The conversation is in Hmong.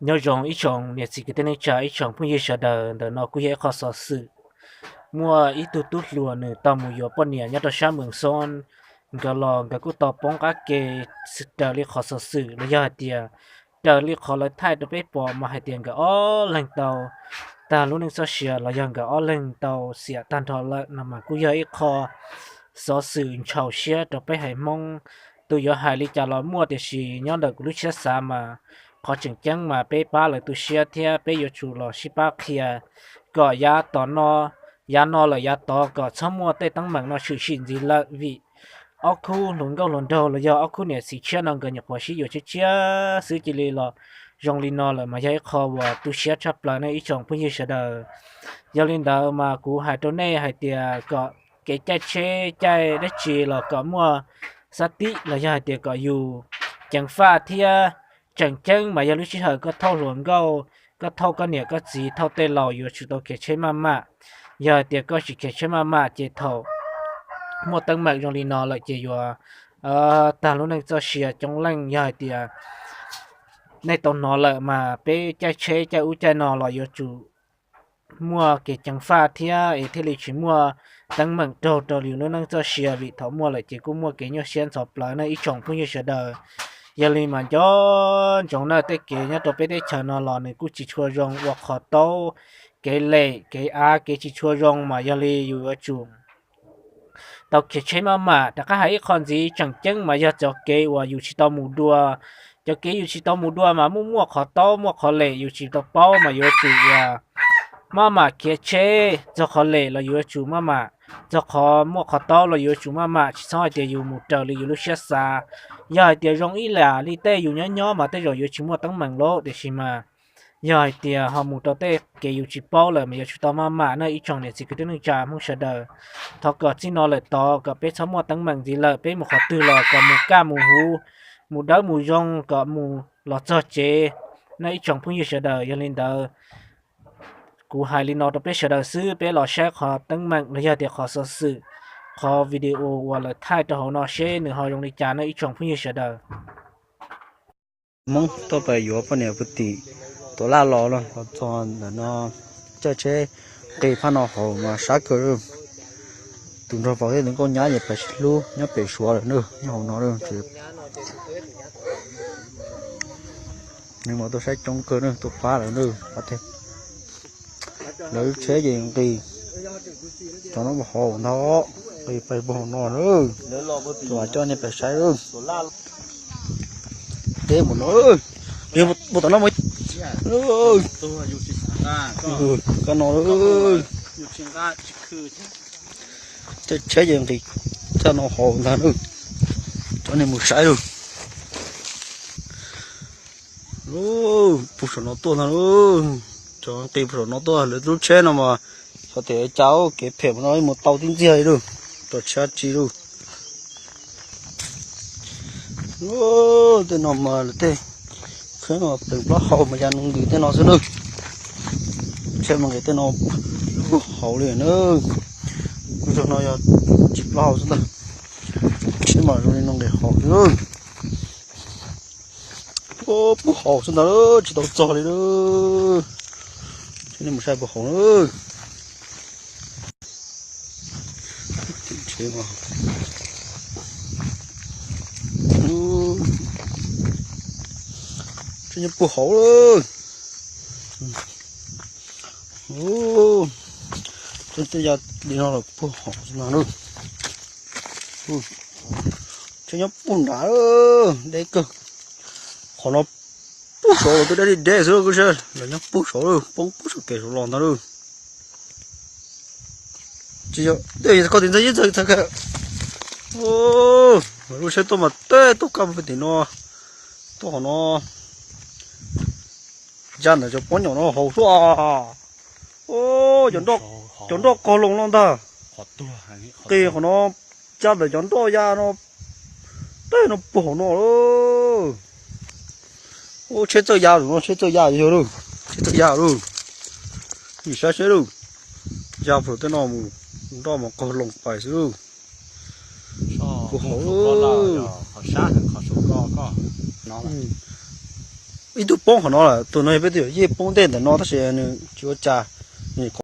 Nyob zoo ib tsoom niam txiv kwv tij neej tsa, ib tsoom phooj ywg sawv daws, ntawm no kuj yog ib qho xov xwm muaj ib tug tub hluas nws tau mus yuav poj niam nyob rau sab Moos Xoob. Nkawd los nkawd kuj tau poob qab ke raws li qhov xov xwm los yog hais tias raws li qhov lawv thaij rau peb pom mas hais tias nkawd ob leeg tau tag lub neej txoj sia los yog nkawd ob leeg tau xiam tag nrho lawm no mas kuj yog ib qho xov xwm ntxhov siab rau peb haiv Hmoob. Tus yuav hais li cas los muaj, tiam sis nyob ntawm kuv lub siab xav mas qhov tseem ceeb mas peb pab lawv tu siab thiab peb yuav tsum los sib pab qhia kom yav tom no, yav no lawm yav tod kom txhob muaj tej teeb meem no tshwm sim ntxiv lawm, vim ob khub hluas nkauj hluas nraug los yog ob khub niam txiv tshiab no nkawd nyuam qhuav sib yuav tshiab tshiab xwb cia li los zoo li no lawm mas yog ib qho uas tu siab tshaj plaws nej ib tsoom phooj ywg sawv daws. Yog li ntawd mas kuv hais rau nej hais tias kom kev caij tsheb caij dab tsi los kom muaj xab tib los yog hais tias kom yus ceev faj thiab. Tseem ceeb mas yog lub sij hawm koj thauj hluas nkauj, koj thauj koj niam koj txiv, thauj tej laus yuav tsum tau khiav tsheb maj mam. Yog hais tias koj tsis khiav tsheb maj mam ces thaum muaj teeb meem zoo li no lawm ces yuav tag lub neej txoj sia coob leej. Yog hais tias nej tau hnov lawm mas peb caij tsheb caij ub caij no los yuav tsum muaj kev ceev faj thiab es thiaj li tsis muaj teeb meem raug rau yus lub neej txoj sia, vim thaum muaj lawm ces kuj muaj kev nyuaj siab ntxhov plawv nej ib tsoom phooj ywg sawv daws. Yog li mas nco ntsoov na, tej kev nyob rau peb teb chaws no los nws kuj tsis tshua zoo, ua qhov taub, kev lem kev av kev tsis tshua zoo mas yog li yus yuav tsum tau khiav tsheb maj mam. Rov qab hais ib qho ntxiv, tseem ceeb mas yog cov kev uas yus tsis tau mus dua. Cov kev yus tsis tau mus dua mas muaj muaj qhov taub muaj qhov lem yus tsis tau paub mas yuav tsum uas maj mam khiav tsheb, txog qhov lem los yuav tsum maj mam, txog qhov muaj qhov taub los yuav tsum maj mam, tsis txhob hais tias yus mus raws li yus lub siab xav. Yog hais tias zoo ib yam li tej yus nyob nyob mas tej zaum yuav tsis muaj teeb meem lauj, tiam sis mas yog hais tias ho mus rau tej kev yus tsis paub lawm mas yuav tsum tau maj mam na ib tsoom niam txiv kwv tij neej tsa Hmoob sawv daws. Thov kom txij no lawm tod kom peb txhob muaj teeb meem ntxiv lawm, peb mus qhov twg los kom mus kaj mus huv, mus dawb mus zoo, kom mus los txog tsev na ib tsoom phooj ywg sawv daws. Yog li ntawd, kuv hais li no rau peb sawv daws xwb, peb los saib qhov teeb meem los yog tias qhov xov xwm, qhov video uas lawv thaij rau hauv no seb nws ho zoo li cas na ib tsoom phooj ywg sawv daws. Hmoob tuaj pais yuav poj niam puag tim Tuam Laj los, los txog ntawm no, caij tsheb nqis phab no hauv mas sab kawg. Tus nraug vauv thiab tus nkauj nyab ces pais sib hlub nyob pem Suav lawm na, nyob hauv no. Nws mas tuaj saib coob kawg na, tuaj pab lawm na. Lawv lub tsheb ces nqis, cov no mus hauv ntag, nqis pais puag hauv no na. Tus coj nej pais saib. Deb mus no, mus tom no mus. Koj no, caij tsheb ces nqis txaj no hauv ntag na. Coj nej mus saib lauj. Puag saum no tuaj ntag lauj. Cov nqis puag saum no tuaj, lawv lub tsheb no mas xyov tias cas kev phem no mus tau tib ntxiag li lauj, tsis tshua tsi lauj. Tej no mas lawv tej tsheb no teem plaub hau mas ya no nqis tej no xwb na. Tsheb mas nqis tej no puag hauv li na. Lub zog no yog tsis plaub hau xwb ntag. Tsheb mas zoo li no nqis hauv xwb. Puag hauv xwb ntag, tsis tau txog li lauj. Tsheb nej mus saib puag hauv na. Tsheb nyob puag hauv lawm. Tsheb ya li no los puag hauv xwb ntag lauj. Tsheb nyob puag nrad, deb kawg. Qhov no puag saud los twb deb li deb xwb lauj, kuj sab lawv nyob puag saud lauj, poob puag saum kev saud los ntag lauj. Tsis yog, koj tis ntxawg ib ntxawg txhawj kawg. Lub tsheb tuaj mas tej tuaj kaj mus tim no, tuaj qhov no. Ya ntawm cov pob nyom no haus xwb. Cov nroj qaug loo no ntag. Qis qhov no, ya ntawm cov nroj ya no, tej no puag hauv no lauj. Tsheb txawj ya lawm no, tsheb txawj ya yog lauj, tsheb txawj ya lauj. Nim saib seb lauj, ya puag tej no mus, nroj mas qaug loo pais xwb lauj. Puag hauv lauj. Ib tug poob qhov no lawm, tus no yog peb tus yawm yij poob ntej ntawm no tab sis nws tsis ua cas, nws